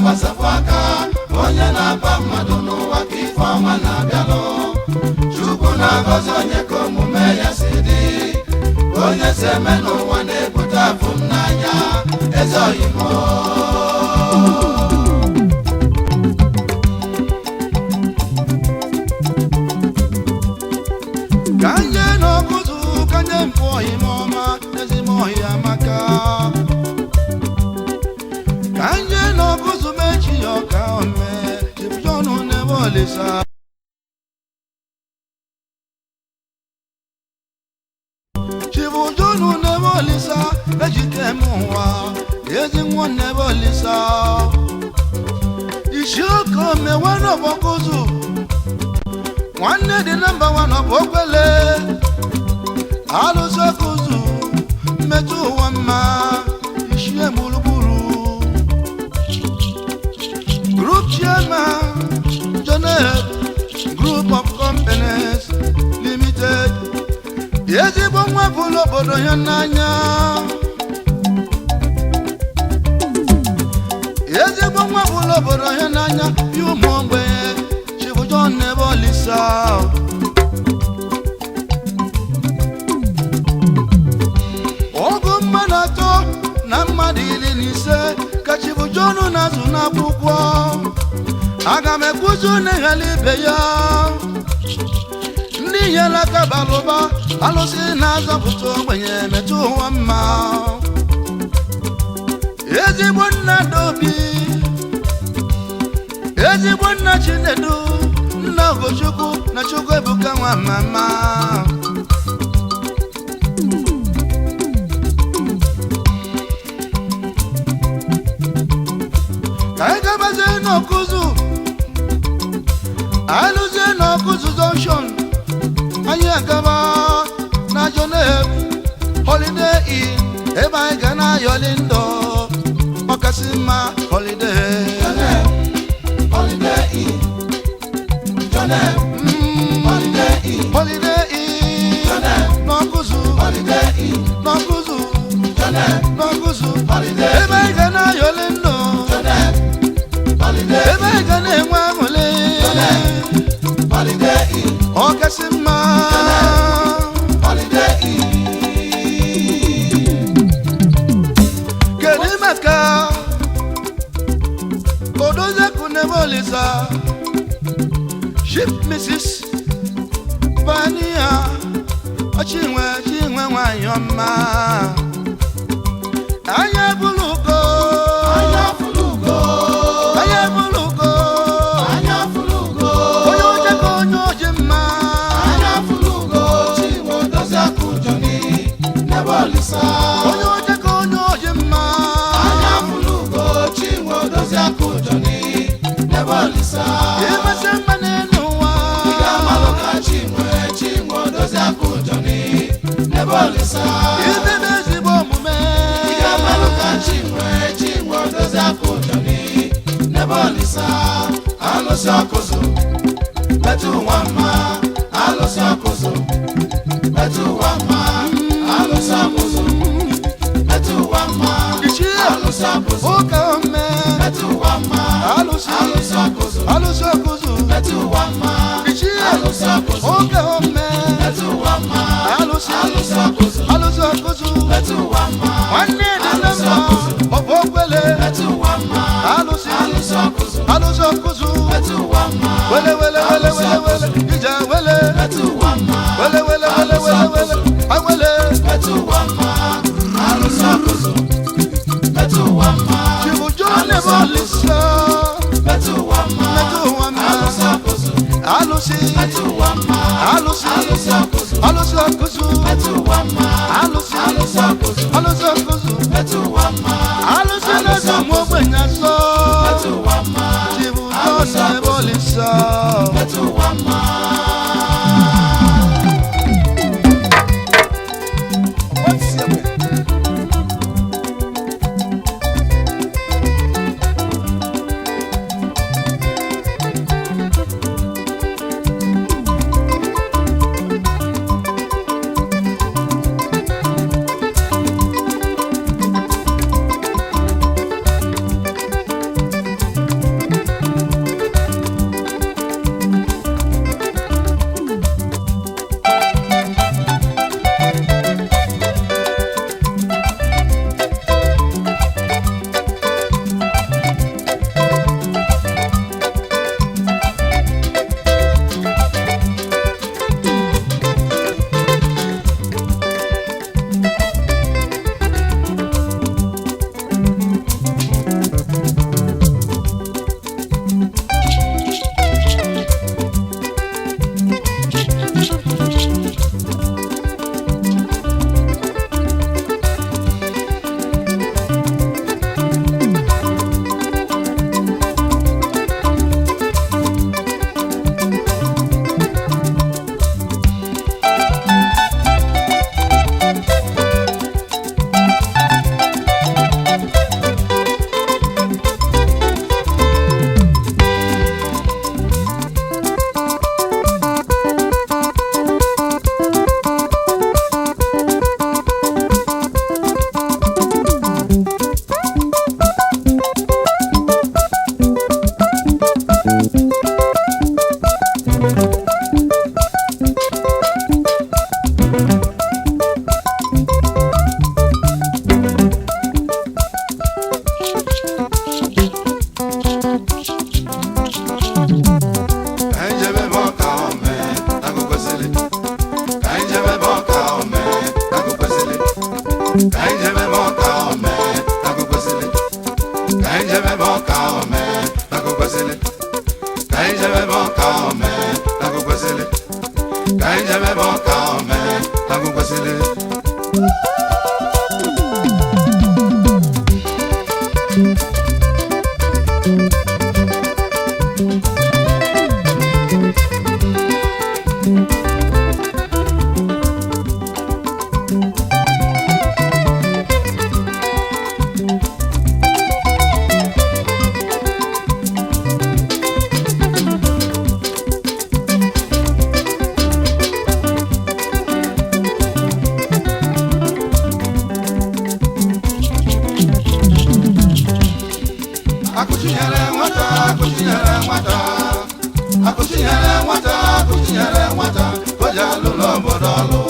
Na-agbasapụ aka, onye na-aba mmadụ n'ụwa ka ife ọma na-abịalụ. Chukwu na-agọzi onye ka omume ya si dị. Onye si eme n'ụwa na-ebute afụ m n'anya, eze oyimo. Ka nje n'ọkụzụ, ka nje mpụ ọhịa ọma, ezigbo ọhịa maka ka nje n'ọkụzụ mechi ya ọka ome chipụjọnụ n'ebe olisa. Chibujọnụ n'ebe olisa ejike m ụwa ezi nwa n'ebe olisa isi oke omewe n'ọbọkụzụ nwanne dị na mba nwa nọ bụ okwele alụsị ọkụzụ mmetụ ụwa mma ichie gburugburu group chairman, Jonet Group of Companies Limited, ezigbo nwa bụrụ obodo ya n'anya, ezigbo nwa bụrụ obodo ya n'anya ya ụmụ ogbenye. Chibujon n'ebe olisa ọgụ mmadụ atọ na mmadụ 15 ka Chibujonu na-azụ n'akwụkwọ. Aga m ekwuzi onye ibe ya ndị nyere aka balụba alụsị na-azọpụta ogbenye metụ ụwa mma, ezigbo nna dobi, ezigbo nna Chinedu, nna Ogochukwu na Chukwu Ebuka nwa mama. Ka anyị gabazie n'ọkụzụ, anyị lụzie n'ọkụzụ junction, anyị agaba na Joneb Holiday Inn, ebe anyị ga na-ayọli ndụ ọkasị mma holiday. Joneb Holiday Inn, Joneb Holiday Inn, Holiday Inn. Joneb n'ọkụzụ Holiday Inn, n'ọkụzụ Joneb n'ọkụzụ Holiday ebe anyị ga na-ayọli ndụ Joneb Holiday ebe anyị ga na-enwe aṅụrị Holiday Inn, ọkasị mma. Holiday Inn. Kedu maka odoziakụ n'ebe olisa Chief Mrs. Bania Chinwe, Chinwe nwanyị ọma, anya bụrụ ugo. Anya fulugo, anya bụrụ ugo, anya fulugo, onye oje ka onye oji mma. Anya fulugo, Chinwe Odoziakụ Joni n'ebe Olisa. Onye oje ka onye oji mma. Anya fulugo, Chinwe Odoziakụ Joni n'ebe Olisa. Ịmasị mma n'elu ụwa. Ị ga-amalụ ka Chinwe, Chinwe Odoziakụ Joni n'ebe Olisa. Imebe ezigbo omume. Ị ga-amalụ ka Chinwe, Chinwe Odoziakụ Joni n'ebe Olisa. Alụsị ọkụzụ, metụ ụwa mma. Alụsị ọkụzụ, metụ ụwa mma. Alụsị ọkụzụ, metụ ụwa mma. Ichie Alụsị ọkụzụ, ụka ome metụ ụwa mma. Alụsị Alụsị ọkụzụ, alụsị ọkụzụ metụ ụwa mma. Ichie Alụsị ọkụzụ, ụka ome metụ ụwa mma. Alụsị Alụsị ọkụzụ, alụsị ọkụzụ metụ ụwa mma. Nwanne dị na mma ọbụ okwele Metụ ụwa mma. Alụsị Alụsị ọkụzụ, alụsị ọkụzụ metụ ụwa mma. Wele wele wele wele wele ije wele Metụ ụwa mma. Wele wele wele wele wele awele. Metụ ụwa mma. Alụsị ọkụzụ, metụ ụwa mma. Chibujon n'ebe olisa Metụ ụwa mma. Metụ ụwa mma. Alụsị ọkụzụ, Alụsị metụ ụwa mma. Alụsị Alụsị ọkụzụ, alụsị ọkụzụ metụ ụwa mma. Alụsị Alụsị ọkụzụ, alụsị ọkụzụ metụ ụwa mma. Alụsị na-eso ụmụ ogbenye asọ. Metụ ụwa mma. Chibujon n'ebe olisa. Metụ ụwa mma. Akụchinyere nwata, akụchinyere nwata, akụchinyere nwata, akụchinyere nwata, o ji alụ n'obodo ọlụ.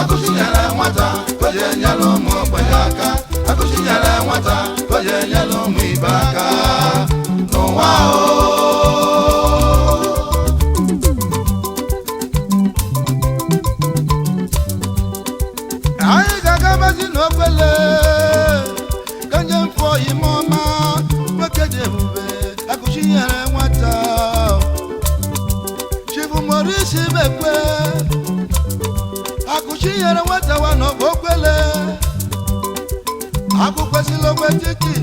Akụchinyere nwata, o ji enyere ụmụ ogbenye aka. Akụchinyere nwata, o ji enyere ụmụ ibe aka n'ụwa o. Anyị ga-agabazi n'okwele ka njem fọ ime ọma nwoke dị ebube akụchinyere nwata Chief Maurice Ibekwe akụchinyere nwata wa n'ọgba okwele akụkwesịla ogbe titi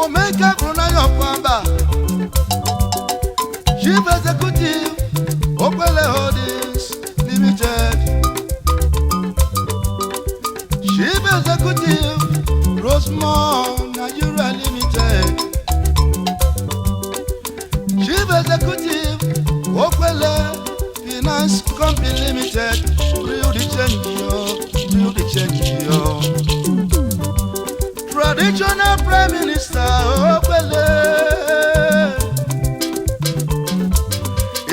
omeke bụrụ n'anya ọfamba Chief Executive Okwele Holdings Limited, Chief Executive Rosemont Nigeria Limited, Chief Executive Okwele Finance Company Limited, Build the change yo, build the change yo. Traditional Prime Minister Okwele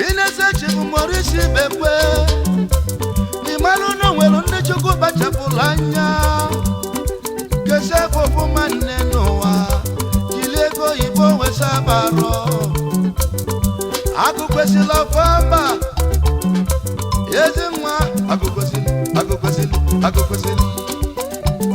Inese Chief Maurice Ibekwe ịmalụ na o nwere ndị Chukwu kpachapụrụ anya kesepụ ọfụma nne n'ụwa jiri ego oyibo wesabarọ agụ kwesịrị ọfọma ezi nwa agụ kwesịrị agụ kwesịrị agụ kwesịrị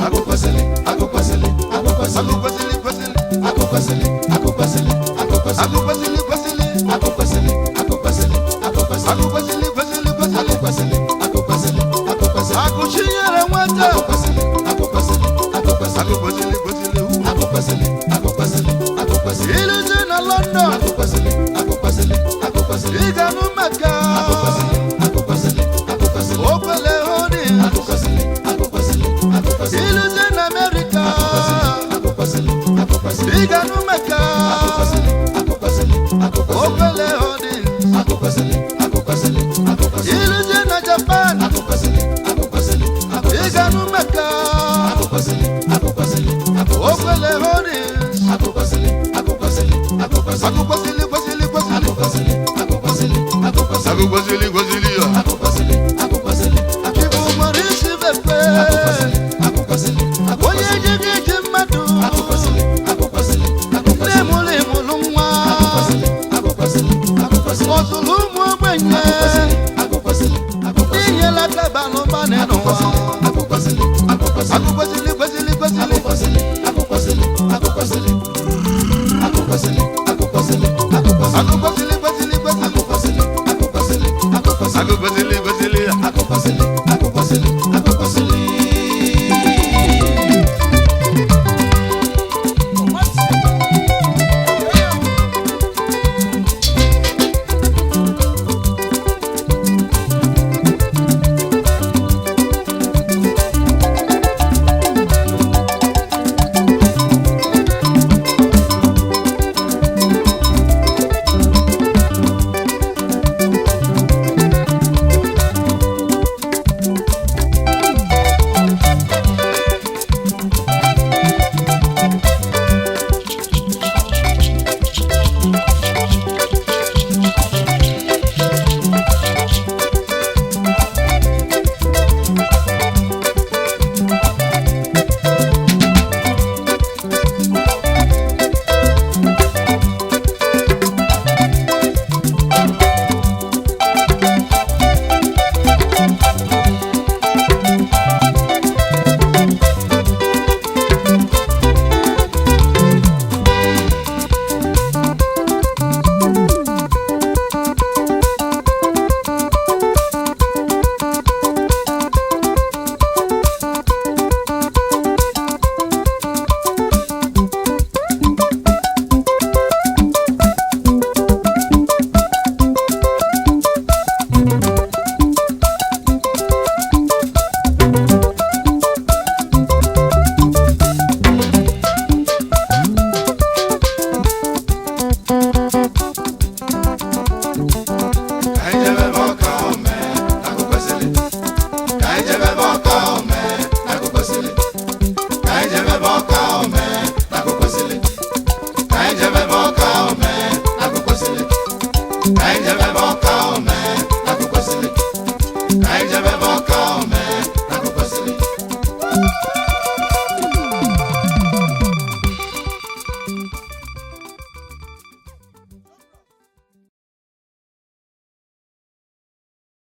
Agụ kwesịrị, agụ kwesịrị, agụ kwesịrị, agụ kwesịrị kwesịrị agụ kwesịrị, agụ kwesịrị, agụ kwesịrị, agụ kwesịrị kwesịrị agụ kwesịrị, agụ kwesịrị, agụ kwesịrị, agụ kwesịrị kwesịrị kwesịrị agụ kwesịrị, agụ kwesịrị, agụ kwesịrị, agụ chinyere nwata agụ kwesịrị, agụ kwesịrị, agụ kwesịrị, agụ kwesịrị kwesịrị agụ kwesịrị, agụ kwesịrị, agụ kwesịrị, iluzi na London agụ kwesịrị, agụ kwesịrị, agụ kwesịrị, ịga nụ maka agụ kwesịrị, agụ kwesịrị, agụ kwesịrị, Okwele Holdings agụ kwesịrị, agụ kwesịrị, agụ kwesịrị, iluzi na Amerịka agụ kwesịrị, agụ kwesịrị, ịga nụ maka agụ kwesịrị, agụ kwesịrị, agụ kwesịrị, Okwele Holdings agụ kwesịrị, agụ kwesịrị, agụ kwesịrị, iluzi na Japan agụ kwesịrị, agụ kwesịrị, agụ kwesịrị, ịga nụ maka agụ kwesịrị, agụ kwesịrị, agụ kwesịrị, Okwele Holdings agụ kwesịrị, agụ kwesịrị, agụ kwesịrị, agụ kwesịrị kwesịrị kwesịrị agụ kwesịrị, agụ kwesịrị, agụ kwesịrị, agụ kwesịrị kwesịrị ya agụ kwesịrị, agụ kwesịrị, agụ Chief kwesịrị, Maurice Ibekwe agụ kwesịrị, agụ kwesịrị, agụ onye kwesịrị, ji gị ji mmadụ agụ kwesịrị, agụ kwesịrị, agụ nne kwesịrị, mụrụ ịmụrụ nwa agụ kwesịrị, agụ kwesịrị, agụ kwesịrị, ọzụlụ ụmụ ogbenye agụ kwesịrị, agụ kwesịrị, inyela aka balụba n'ụwa agụ kwesịrị, agụ kwesịrị, agụ kwesịrị kwesịrị kwesịrị agụ kwesịrị, agụ kwesịrị, agụ kwesịrị, agụ kwesịrị, agụ kwesịrị, agụ kwesịrị, agụ kwesịrị kwesịrị kwesịrị agụ kwesịrị, agụ kwesịrị, agụ kwesịrị, agụ kwesịrị